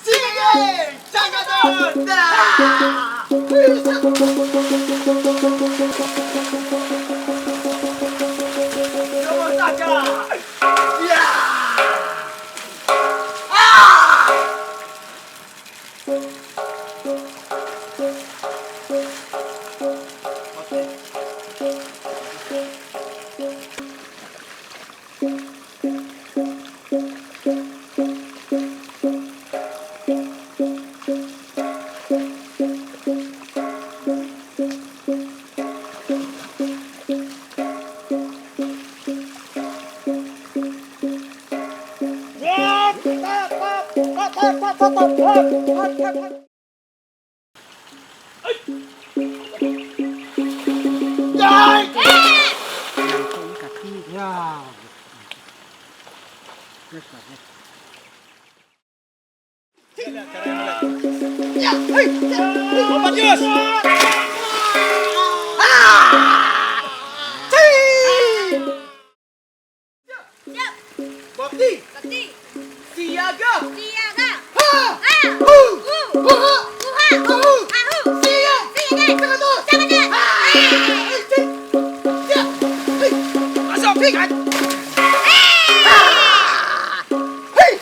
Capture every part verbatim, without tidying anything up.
Sige! Jagadon! Ah! Yomotaka! Ya! Ah! Siap. Bakti. Bakti. Siaga. Siaga. Ha. Ha. Hu. Hu. Huha. Huha. Ahu. Ahu. Siaga. Siaga. Siaga. Siaga. Ha. Hei, cik. Siap. Hei. Masuk. Hei. Hei. Ha. Hei.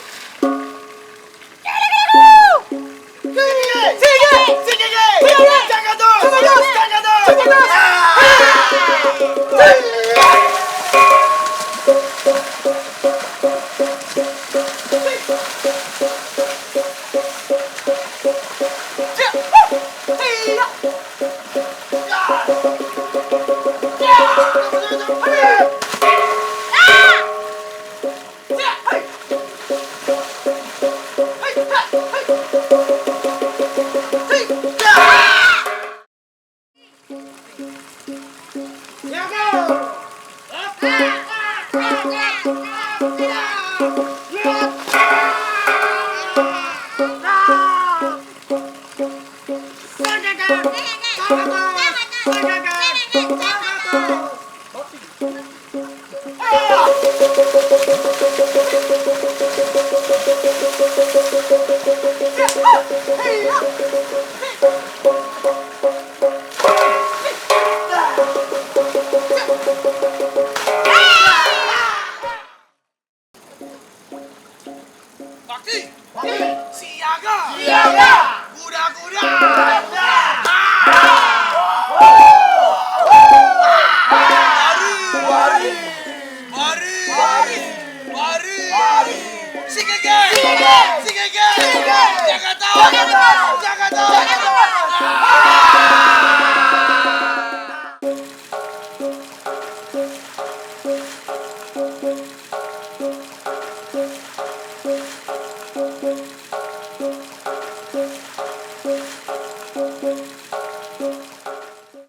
Bakti. Siaga. Siaga. Kuda-kuda. Kuda-kuda. Lari. Lari. Lari. Lari. Lari. Sikege. Sikege. Sikege. Jakarta. Jakarta.